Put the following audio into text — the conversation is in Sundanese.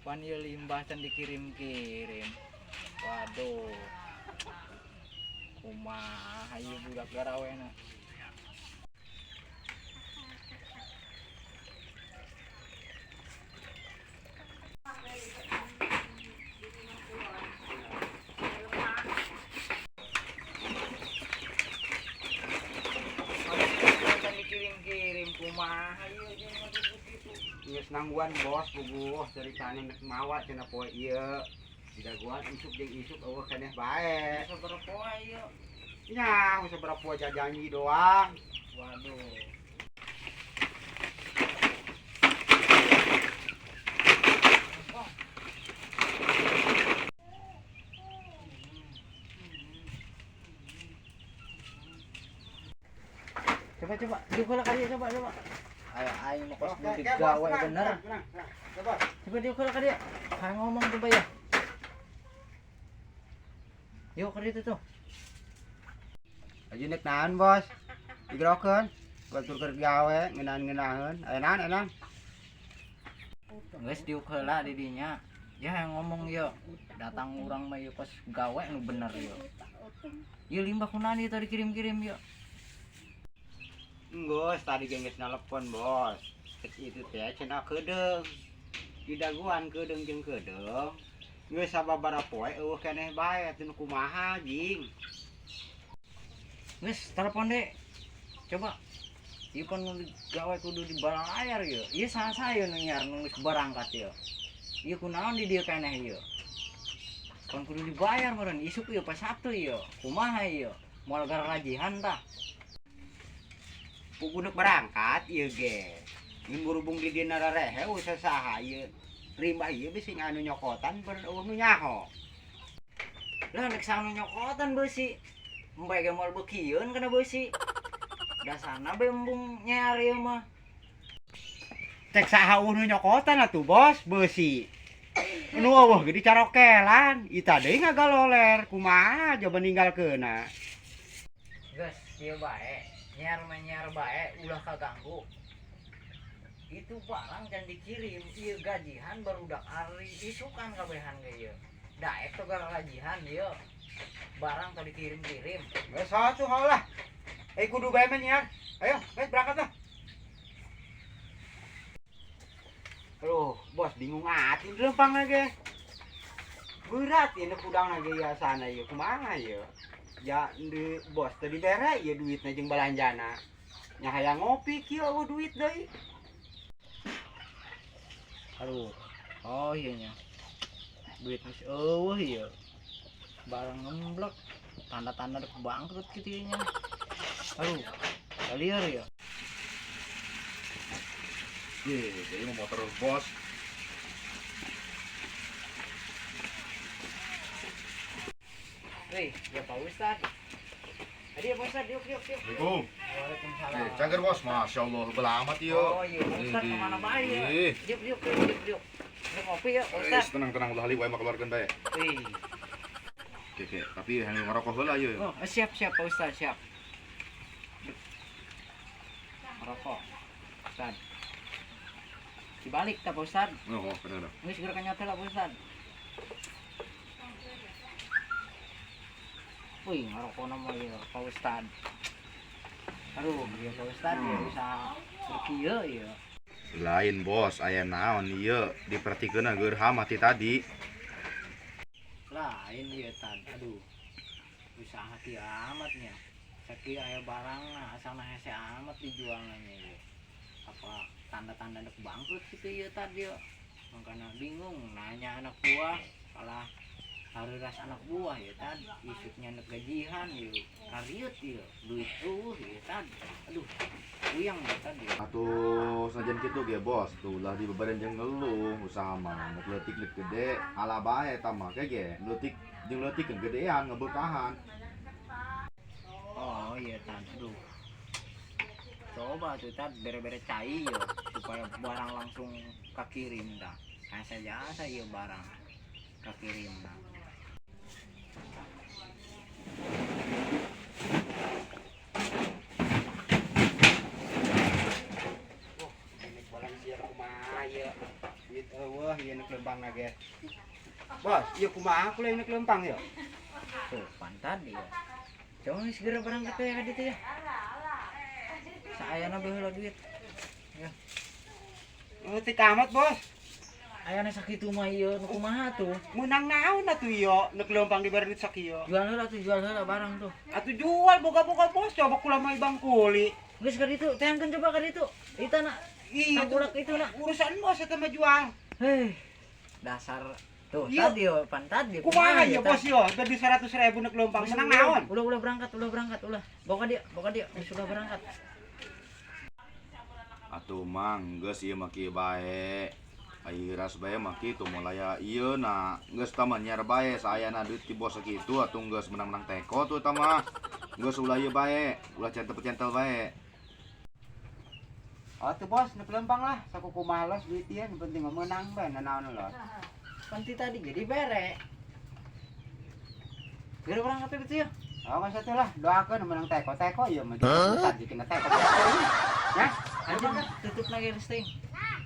Pan ieu limbah can dikirim-kirim. Waduh. Kumaha ieu budak garawena. Can dikirim-kirim kumaha ieu jeung kitu. Geus nangguan bos puguh ceritane nek mawa cenah poe ieu. Didaguan isuk jeung isuk eueuh keneh bae. Sabaraha poe ieu? Nya, sabaraha poe jajanji doang. Waduh. Coba coba, diuk heula ka dieu, coba coba. Ayo aing mah kos Oke, beutik oke, bos, gawe tenang, bener. tenang, tenang, tenang. Coba. Coba diuk heula ka dieu. Hayang ngomong coba ya. Yuk ka ditu tuh. Aja nek naon bos? Digerokeun. Batur keur gawe ngeunaan-ngeunaheun. Aya naon aya naon? Geus diuk heula di dinya. Ya hayang ngomong yeuh. Datang urang mah ieu kos gawe nu bener yeuh. Ieu limbah kunaon ieu tadi dikirim-kirim yeuh. Enggeus tadi ge geus nelepon bos. Cek itu teh cenah keudeung. Didaguan keudeung jeung keudeung. Geus sababaraha poe eueuh keneh bae teu nu kumaha jing. Geus telepon deh. Coba. Ieu pan nu gawe kudu di balayar ieu. Ieu saha ieu nu nyiar nu geus barangkat ieu. Ieu kunaon di dieu keneh ieu. Pan kudu dibayar meureun isuk ieu pas Sabtu ieu. Kumaha ieu? Moal garajihan tah. Puguh neuk berangkat ieu ge. Ngan berhubung di dieu nararehe eueuh sasaha ieu. Rimbah ieu bisi anu nyokotan ber eueuh nu nyaho. Lah nek saha nu nyokotan beusi. Embe ge moal beukieun kana beusi. Dasarna be embung nyiar ieu mah. Cek saha eueuh nu nyokotan atuh bos beusi. Nu eueuh ge dicarokelan, ita deui ngagaloler, kumaha coba ninggalkeunna. Geus kieu bae, nyiar mah nyiar bae ulah kaganggu. Itu barang can dikirim, ieu gajihan barudak ari isukan kabehan ge ieu. Daek teh garajihan ieu. Barang tadi dikirim-kirim. Geus atuh lah. Eh kudu bae mah nyiar. Ayo, geus berangkat lah. Aduh, bos bingung ati lempang lagi. Berat ini kudang lagi ya sana ieu kumaha ieu. Ya di bos tadi bere ieu duitna jeung balanjana. Nya hayang ngopi kieu eueuh duit deui. Aduh. Oh iya nya. Duit geus eueuh ieu. Barang ngemblek. Tanda-tanda dek bangkrut kitu ieu nya. Aduh. Lieur ya. Ye, jadi mau motor bos. Wih, ya Pak Ustad. Tadi ya Pak Ustad, yuk yuk yuk. Assalamualaikum. Waalaikumsalam. Eh, cager bos, masya Allah, belamat yo. Oh iya, Pak Ustad kemana bae ya? Ih. Yuk yuk yuk yuk yuk. Ini kopi ya, Pak Ustad. Tenang tenang ulah li wae mah keluarkan bae. Wih. Oke, oke, tapi yang ngerokok heula ieu. Oh, siap siap Pak Ustad, siap. Rokok. Ustad. Dibalik ta Pak Ustad. Oh, bener. Geus geura kanyotel lah Pak Ustad. Wih, ngerokok mah ieu Pak Ustad. Aduh, ieu Pak Ustad ieu usaha kieu ieu. Lain bos, aya naon ieu dipertikeun geur hama ti tadi. Lain ieu tad. Aduh. Usaha kieu amat nya. Sakieu aya barangna asana hese amat dijualna nya ieu. Apa tanda-tanda dek bangkrut kitu ieu tad ieu. Makana bingung nanya anak buah kalah hareras anak buah ya tad, isuknya nek gajihan ieu. Kariut ieu, duit eueuh ieu tad. Aduh, puyeng ya tad ieu. Atuh sajen kitu ge bos, tuh ulah dibebaren jeung ngeluh usaha mah nek leutik leutik gede ala bae eta mah ke ge leutik jeung leutik gedean ngebeukahan. Oh iya tad, aduh. Coba tuh tad bere-bere cai yo supaya barang langsung kekirim dah. Asa jasa ieu barang kekirim dah. Oh, ini balang siar kumaha ieu. Duit eueuh ieu nu lempang ge. Bos, ieu kumaha kula nu lempang ya? Tuh, pan tadi ya. Coba segera berangkat ya ka ditu ya. Saayana baheula duit. Leutik amat, Bos. Ayana sakitu mah ieu nu kumaha tuh? Menang naon atuh ieu nu lempang dibere duit sakieu. Jual heula tuh, jual heula barang tuh. Atuh jual boga-boga bos, coba kula mah ibang kuli. Geus ka ditu, teangkeun coba ka ditu. Eta na, Iya, tangkulak itu na. Urusan bos eta mah jual. Hei. Dasar tuh Iya. tadi yo, pan tadi. Kumaha ieu ya bos yo, beri 100 ribu nek lempang menang naon? Ulah, ulah berangkat, ulah berangkat, ulah. Bawa dia, bawa dia, geus ulah berangkat. Atuh mang geus ieu mah kieu bae. Ai ras bae mah kitu mulai ieu na geus tah mah nyiar bae saayana duit ti bos sakitu atuh geus menang-menang teko tuh eta mah. Geus ulah ieu bae, ulah centel-centel bae. Oh tuh bos, nek lempang lah, saku kumaha los duit ieu, nu penting mah menang bae naon los. Pan ti tadi jadi bere. Segera berangkat itu ya. Oh, masa tuh lah, doakeun menang teko teko ieu mah. Tadi kena teko. Ya, Anjing tutup lagi listing.